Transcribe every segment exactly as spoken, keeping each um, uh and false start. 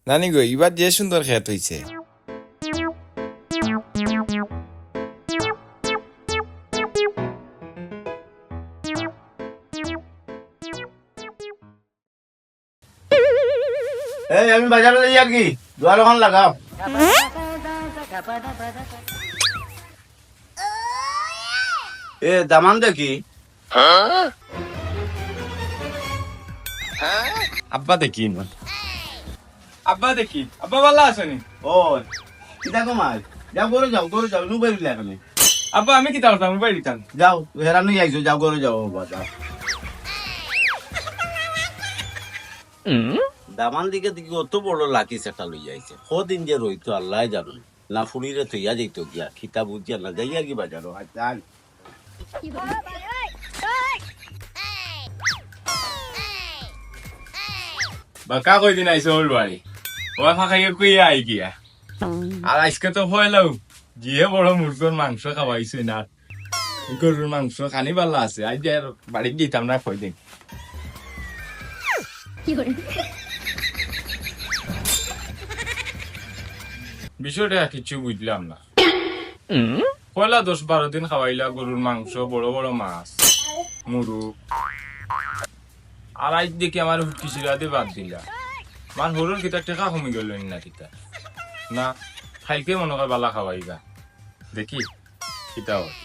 নানি গো, ইবার যে সুন্দর খেত অইছে। এই, আমি বাজারো যাই আর কি, দুয়ার অখান লাগাও। এ, দামান দেখি। আব্বা দেখি না। আব্বা দেখি, আব্বা ভালা আছইন নি? ও, কিতা কমাই? যাও, ঘরো যাও, ঘরো যাও, নুবাই দিলে এখানে। আব্বা, আমি কিতা করতাম, নুবাই দিতাম। যাও, হেরান অই আইছো, যাও, ঘরো যাও, বাবা, যাও। দামান দিকে দেখি অত বড় লাকি সেটা লই আইছে। কদিন যে রইতো আল্লায় জানইন। না ফুড়িরে থইয়া যাইতো গিয়া, কিতা বুঝিয়া না যাইয়া কি বাজারো, আচ্ছা, আয়। বাক্কা কয়দিন আইছো অউ বাড়ি? ও ফাঁকাইয়া কইয়া আই গিয়া। আর আইজকে তো পয়লাউ, যে বড় মুরগর মাংস খাওয়াইছইন না। গরুর মাংস খানি ভালা আছে, আইজ আর বাড়িত দিতাম না কয়দিন। বিষয়টা কিচ্ছু বুঝলাম না। পয়লা দশ বারো দিন খাওয়াইলা গরুর মাংস, বড় বড় মাছ, মুরুগ। আর আইজ দেখি আমার হুটকি শিরা দি বাদ দিলা। আমার হউরর কিতা টেকা কমি গেল না কিতা? না, কাইলকে মনো কয় ভালা খাওয়াইবা। দেখি, কিতা অয়।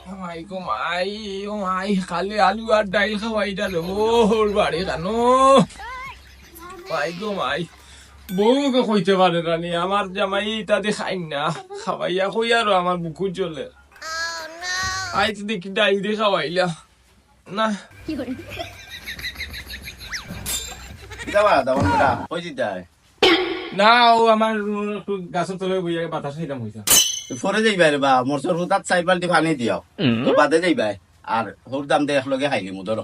ও মাই গো মাই, ও মাই, খালি আলু আর ডাইল খাওয়াইরা রে, ও হউর বাড়ি কানো। মাই গো মাই, বউকে কইতে পারে না নি, আমার জামাই ইতা দি খাইন না, খাওয়াইয়া কই আরো আমার বুকু জ্বলে। আইজ দেখি ডাইল দি খাওয়াইলা। না। কিতা বা, দামান বেটা, কই যাইতায়? না, ও আমার একটু গাছর তলে বইয়া বাতাস খাইতাম কইতাম। পরে যাইবায় রে বা, মরচর হুতাত চাইর বালতি পানি দিও। তো বাদে যাইবায়। আর হউর দাম দে একলগে খাইলিমু, ধরো।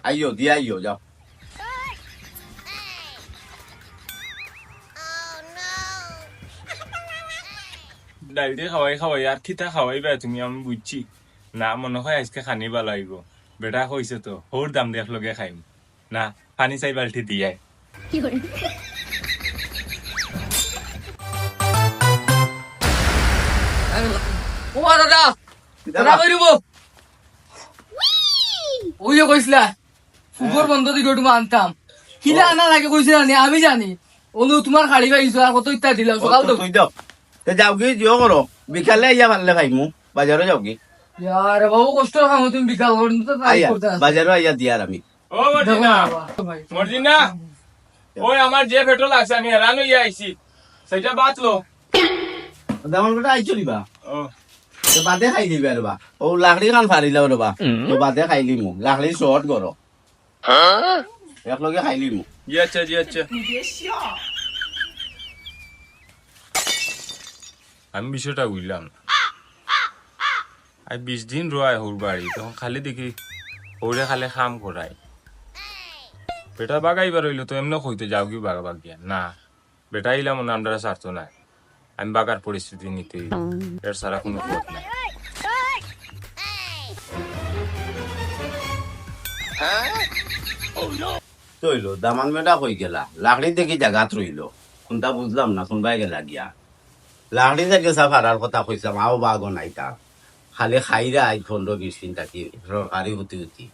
আইও, দিয়া আইও, যাও। ডাইল দি খাওয়াই খাওয়াই, আর কিতা খাওয়াইবায় তুমি, আমি বুঝছি। না, মনো কয় আইজকে খানি ভালা অইবো। বেটা কইছে তো, হউর দাম দে একলগে খাইমু। না, পানি চাইর বালতি দিয়াই। ও দাদা, কিতা দাদা বা? কই রইবো? ওই যে কইছিলা, ফুকর বন্ধ দিকে ওটুমা আনতাম। কিলা ও। আনা লাগে কইছিলা নি, আমি জানি। অনু তোমার খাড়ি পাইছো, আর কত ইত্যা দিলাম, ও, সকাল তো তো। তুই দাও। তে যাওগি, জিও করো। বিকালে আইয়া পারলে খাইমু। বাজারো যাওগি। ইয়ারে বাবু, কষ্ট খামো তুমি বিকাল পর্যন্ত তাই আইয়া, করতে আছো। বাজারো আইয়া দিয়ার আমি। ও দেখো মর্জিনা, না বাবা, ভাই। মর্জিনা, ওই আমার যে পেট্রোল আছে আমি হেরান অইয়া আইছি, সেটা বাতলো। দামান বেটা আইছো নি বা? ও। তো বাদে খাইলিবায় রে বা। ও লাকড়ি খান ফাড়িলাও রে বা। তো বাদে খাইলিমু। লাকড়ি শর্ট করো। একলগে খাইলিমু। জি আচ্ছা, জি আচ্ছা। আমি বিষয়টা বুঝলাম না। আইজ বিশ দিন রয় হউর বাড়ি, তখন খালি দেখি হউরে খালি কাম করাই। বেটা বাগাইবার অইলে তো এমনে কইতে যাওগি বাগা বাগিয়া। না, বেটা ইলা মনে আমরারে ছাড়তো নায়। আমি বাগার পরিস্থিতি নিতে অইবো। এর ছাড়া কুনু পথ নাই। তো অইলো, দামান বেটা কই গেলা? লাকড়ি দেখি জাগাত রইলো। কুনটা বুঝলাম না, কুনবায় গেলা গিয়া। লাকড়ি যে গেছা ফাড়ার কথা কইছলাম, আও বাগও নাই তার। খালি খাইরা আইজ পনরো বিশ দিন থাকি, সরকারি হুতি হুতি।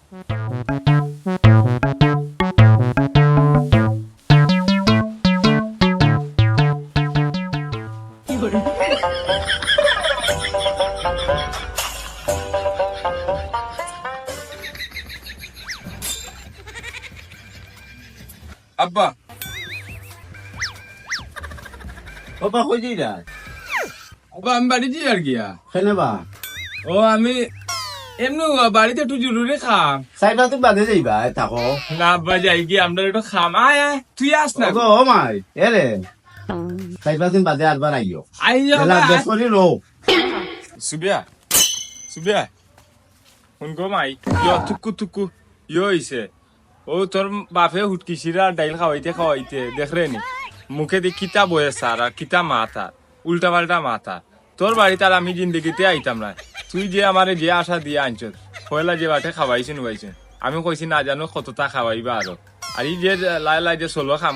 আব্বা। ও বা, কই যাইরা? আব্বা, আমি বাড়ি যাইয়ার গিয়া। কেনে বা? ও, আমি এমনে বাড়িত একটু জরুরি কাম। চাইর পাঁচ দিন বাদে যাইবায়, থাকো। না আব্বা, যাইগি, আমরার একটু কাম। আয়, আয়, তুই আস না। ও গো, ও মাই, এরে। চাইর পাঁচ দিন বাদে আরবার আইও। আইও বেলা আব্বা। দশ মিনিট রও। সুবিয়া, সুবিয়া। হুন গো মাই, ইয়ো তুকু তুকু, ইয়ো অইছে। ও তোর বাপে হুটকি শিরা ডাইল খাওয়াইতে খাওয়াইতে, দেখরে নি, মুখেদি কিতা বয়ে সার আর কিতা মাত আর, উল্টা পাল্টা মাত আর। তোর বাড়িত আর আমি জিন্দেগিতে আইতাম নায়। তুই যে আমারে যে আশা দিয়া আনছস, পয়লা যে বাটে খাওয়াইছস নুয়াইছস, আমি কইছি না জানো কততা খাওয়াইবা আরো। আর ই যে লাই লাই যে চলো কাম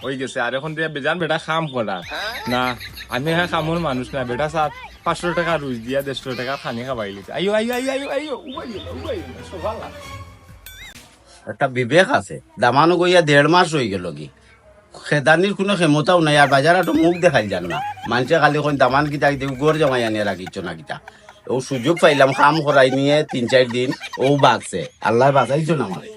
অই গেছে, আর অখন দিয়া বেজান বেটা কাম করা না। আমি হ্যাঁ কামর মানুষ না, বেটা সাত পাঁচশো টেকা রুজ দিয়া দেড়শো টেকা খানি খাওয়াইলিছে। আইও আইও আইও আইও আইও, উবাই গেল উবাই গেল, সবার লাগে। একটা বিবেক আছে, দামানো গইয়া দেড় মাস অই গেল কি, খেদানির কুনু ক্ষমতাও নাই। আর বাজার আটো মুখ দেখাইল যার না, মানষে খালি কইন দামান কিতা কিতা, ঘর জামাই আনিয়া রাখিছ না কিতা। ও সুযোগ পাইলাম, কাম করাই নিয়ে তিন চাইর দিন, ও বাঁচছে, আল্লায় বাঁচাইছইন আমারে।